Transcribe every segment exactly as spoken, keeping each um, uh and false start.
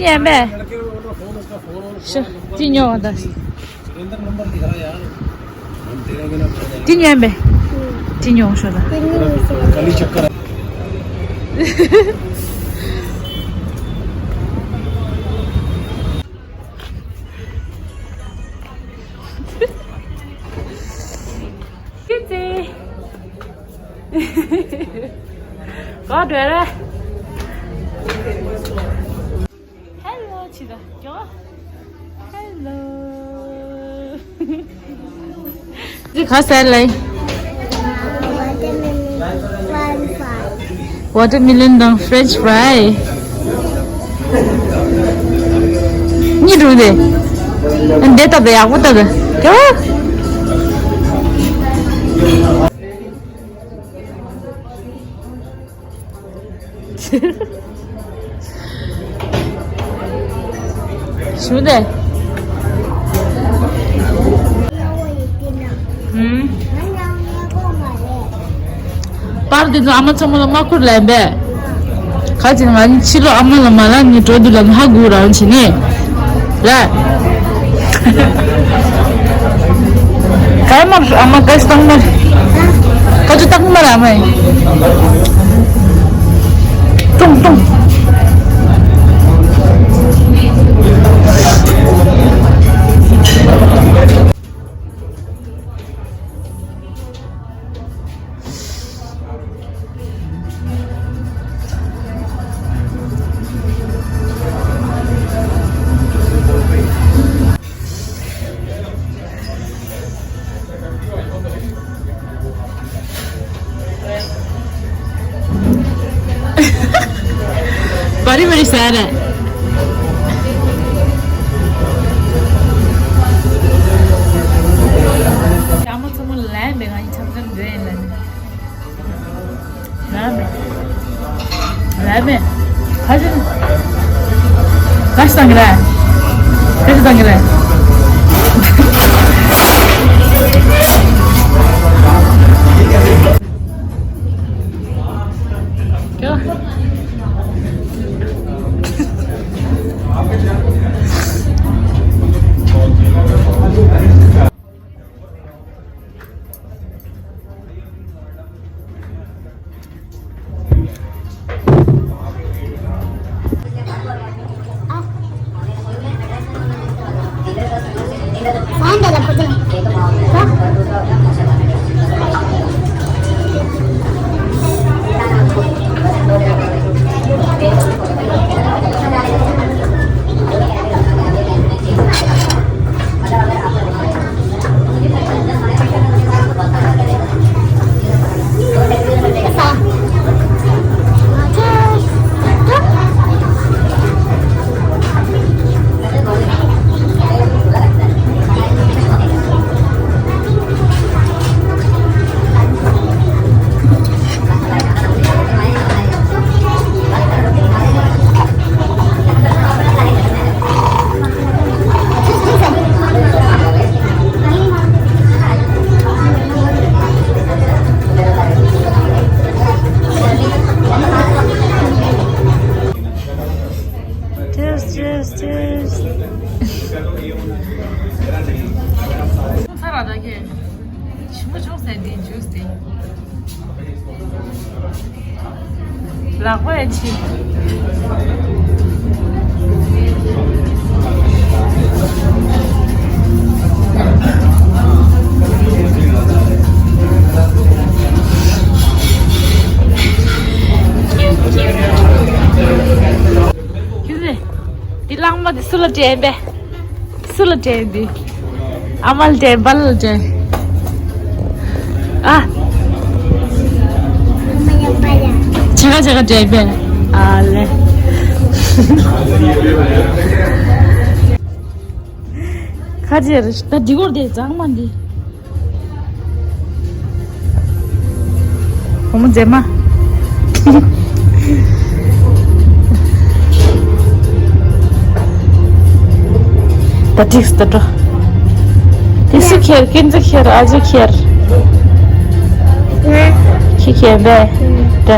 ཉན་པས། ཤ། ཅི་ཉོ་བ་ད། ཅི་ཉན་པས། ཅི་ཉོ་ཤོ་ད། ཀི་ཙི། ག་འདྲ་རེད། ཧེ་ལོ་ཆི་ད་ཀྱོ། ཧེ་ལོ། འདི་ག་ཟེར་ལེ། Watermelon དང་French fry། གཉིས་འགྲོ་དེ། འདི་ལྟ་བུ་ཡག་པོ་ལྟ་བུ། ཀྱོ། ཞུ་དེ། ཧུམ། པར་དེ་ཚོ་ཨ་མ་ཚང་མ་ལ་མ་ཁུར་ལབ་པས། ག་ཅི་ང་ནི་ཕྱི་ལོགས་ཨ་མ་ལ་མ་ལ་ནི་འགྲོ་འདུག་ལ་ཧ་གོ་རང་བྱེད་ནི། རེད། ག་མར་ཨ་མ་ག་ཅི་བཏང་མར། ག་ཅི་བཏང་མར་ཨ་མ། ཀྲུང་ཀྲུང་། བ་རི་བ་རི་ཟ་ར། ཞྭ་མོ་ཚོ་མོ་ལན་པའི་ང་ཡི་འཆམ་འཆམ་འདོད་ཡིན་ལན། ར་མེ། ར་མེ། ཁ་ཅིག་ག་ཞིག་བཏང་གི་ར། ག་ཞིག་བཏང་གི་ར། ཀྱོ། Cheers, cheers, cheers. ཚ་ར་ད་ཁེ། ཞིམ་པོ་བྱུང་ཟེར་དེ་ཇུས་དེ། ལག་པ་ཡ་ཆེ། ཁྱོད་ཚོས་འདི་གླང་མ་འདི་སུ་ལ་སྤྲད་པས། སུ་ལ་སྤྲད་འདི། ཨ་མ་ལ་སྤྲད་པ་ལ་སྤྲད། ཨ། ཆེ་ག་ཆེ་ག་སྤྲད་པས། ཨ་ལེ། ཁ་ཅེར་ད་འདི་སྐོར་དེ་གཙང་མ་འདི། བུ་མོ་མཛེས་མ། ད་འགྲིགས་ད་འགྲོ། དེ་སུ་ཁྱེར། ཀུན་ཙི་ཁྱེར། ཨ་ཅེ་ཁྱེར། ཁྱི་ཁྱེར་བས། ད།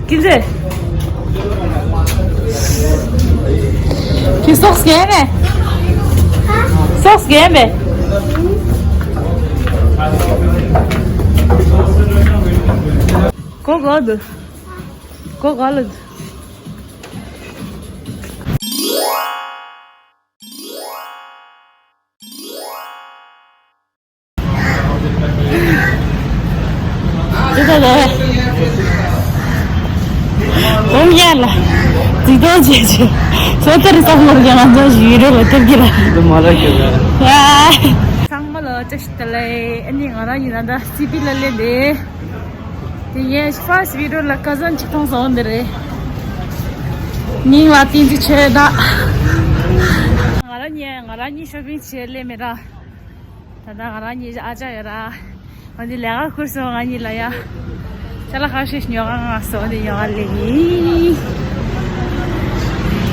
ཀི་ཛེ། ཁྱོད་སོགས་རྒྱན་མེད། སོགས་རྒྱན་མེད། གོ་གོ་འདུག་གོ་གོ་ལ་འདུག་ཅི་ད་ད། འོང་ཡ་ལ། ཅི་ད་ཅི་ཅི། སོ་ཐར་ས་མོར་ཡ་ང་ཚོ་ཞུ་རེ་ལ་ཐེབས་ཀྱི་ར། འདི་མ་ལ་ཞུ་ར། ཚང་མ་ལ་བཀྲ་ཤིས་བདེ་ལེགས། ཨ་ནི་ང་རང་ཡིན་ན་ད་སི་པི་ལ་སླེབས་ཏེ། དེ་ངའི་ཕར་སི་བི་ཌི་ཡོ་ལ་ཀ་ཟན་ཆིག་སྟོང་སོང་འདི་རེད། མིང་ལ་བསྟན་འཛིན་ཆོས་བདག་ང་རང་གཉིས་ང་རང་གཉིས་ཤོ་པིང་བྱེད་སླེབས་མེད་ར། ད་ལྟ་ང་རང་གཉིས་ཨ་ཅག་ཡོད་ར། འོ་འདི་ལས་ཀ་ཁུར་སོང་ང་གཉིས་ལ་ཡ། ཅ་ལག་ཁ་ཤས་ཉོ་ག་ང་སོང་འདི་ཉོ་ག་སླེབས་ཡིན།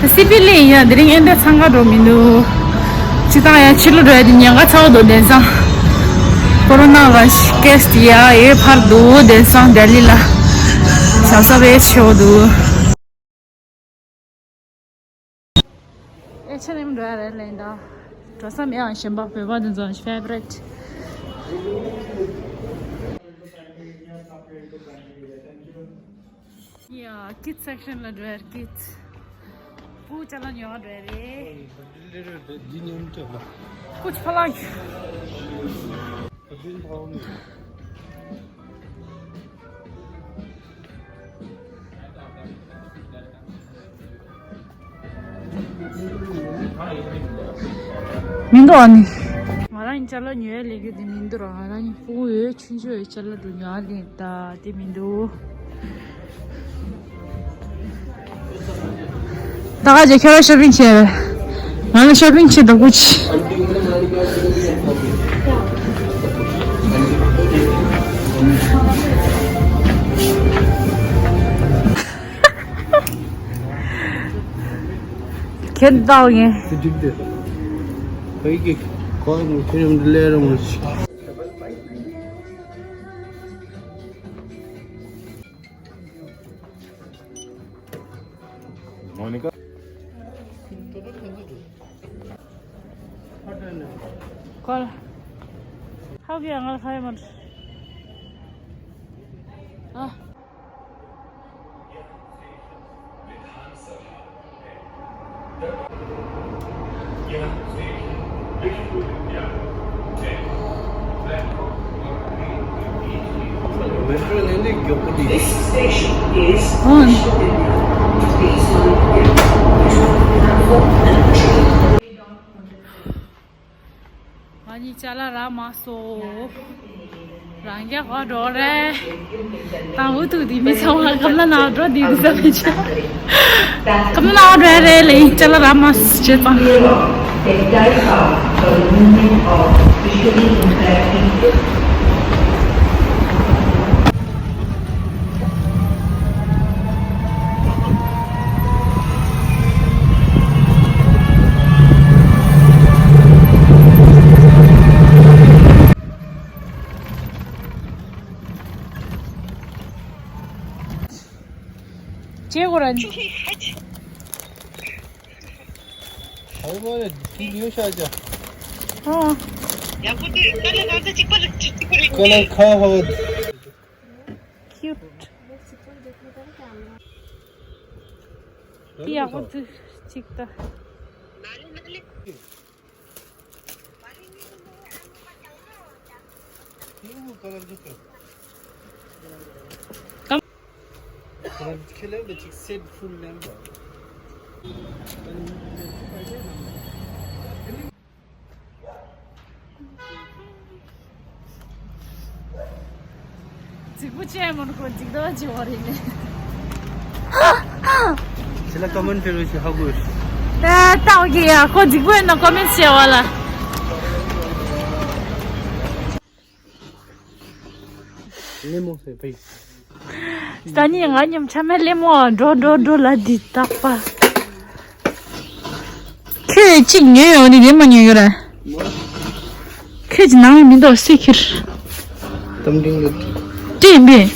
ད་སི་པི་ལ་ཡིན་ཡ་དེ་རིང་ཨེ་འདྲ་འཚང་ཁ་འགྲོ་མི་འདུག་སྤྱི་བཏང་ཡ་ཕྱི་ལོགས་འགྲོ་ཡ་དེ་ཉེན་ཁ་ཚ་བོ་འདུག་དེང་སང་ཀོ་རོ་ན་བ་ཤི་ཀེ་སི་དེ་ཡ་ཨེ་འཕར་འདུག་དེང་སང་ལྡི་ལི་ལ་ཟབ་ཟབ་ཨེ་ཆེ་བོ་འདུག་ཨེ་ཆ་ནེམ་འགྲོ་ཡ་རེད་ལེ་ད། འགྲོ་ས་མེད་ཨང་གཞན་པ་བོད་པ་འདི་ཚོ་ཕེ་ཝ་རེཊ། ཡ་ཀིཌ་སེག་ཤན་ལ་འགྲོ་ཡ་རེད། ཀིཌ་སི་ཀུ་ཅ་ལག་ཉོ་བ་འགྲོ་ཡ་རེད། འདི་ཉམས་ཆག་ལ། ཀུ་ཅ་ཕ་ལག་ཁ་བདུན་ཕའོ་མི། མི་འདུག་ཨ་ནི། ང་རང་ཡིན་ཅ་ལག་ཉོ་ཡ་ལས་རྒྱུ་དེ་མི་འདུག་ར། ང་རང་ཡིན་ཕྲུ་གུ་ཡོད་ཆུང་ཆུང་ཡོད་ཅ་ལག་འགྲོ་ཉོ་ཡ་ལས་ད་དེ་མི་འདུག་ད་ག་ཅེ་ཁྱོད་རང་ཤོ་པིང་བྱས་རེད། ང་ལ་ཤོ་པིང་བྱེད་དོ་ཀུ་ཅི། ཁྱེད་ལྟ་བ་ངན། དེ་འགྲིག་དེ། ཁོའི་གི་ཁོ་མི་ཁྱེད་རང་ལས་རང་ངོ་ཞིག་མོ་ནི་ཀ་ཁོལ། ཧའོ་གི་ང་ལ་ཧའི་མོ། ཨ། Metro ནས་ནི་མགྱོགས་པོ་འདུག This station is ཨང་། Please mind the platform and train. ང་གཉིས་ཅ་ལག་རག་མ་སོང་། རང་རྐྱ་ག་འགྲོ་རེད། དང་འུ་ཐུག་དེ་མི་ཚང་མ་ཀམ་ལ་ནང་འགྲོ་དེ་དེ་ས་མི་ཆ། ཀམ་ལ་ནང་འགྲོ་རེད་ལེ་ཅ་ལག་རག་མ་སོང་བྱེད་པ། They die out for the movement of visually impaired people. ཅེ་གོ་ར། ཨོ། ཡག་པོ་དེ་ཀ་ལ་ང་ཚོ་གཅིག་པ་རེད་གཅིག་པ་རེད། ཀ་ལ་ཁ་ཧོ། Cute. དེ་ཡག་པོ་འདུག་ཅིག་ལྟ། ཁས་ལེན་པ་ཅིག་སེ་ཕུལ་ལེན་པ། རྫིག་པོ་ཅན་མོ་ཁོ་རྫིག་ཏོ་ཅི་བ་རེད་ནས། ཅི་ལ་ཀོ་མེན་ཕེར་བ་ཞིག་ཧ་གོ། ད་ལྟ་གི་ཡ་ཁོ་རྫིག་པོ་ཡིན་ན་ཀོ་མེན་བྱས་བ་ལ། ལེ་མོ་ཟེར་བས། ད་ནི་ང་མཉམ་ཆ་མེད་ལེ་མོ་འགྲོ་འགྲོ་འགྲོ་ལ་འདི་དག་པ། ཁྱོད་གཅིག་ཉོས་ཡོད་ནི་དེ་མ་ཉོས་ཡོད་ར། ཁྱོད་ཀྱི་ནང་མི་འདུག་སེ་ཁྱེར། གཏམ་འདྲེན་ལ། དེ་མེད།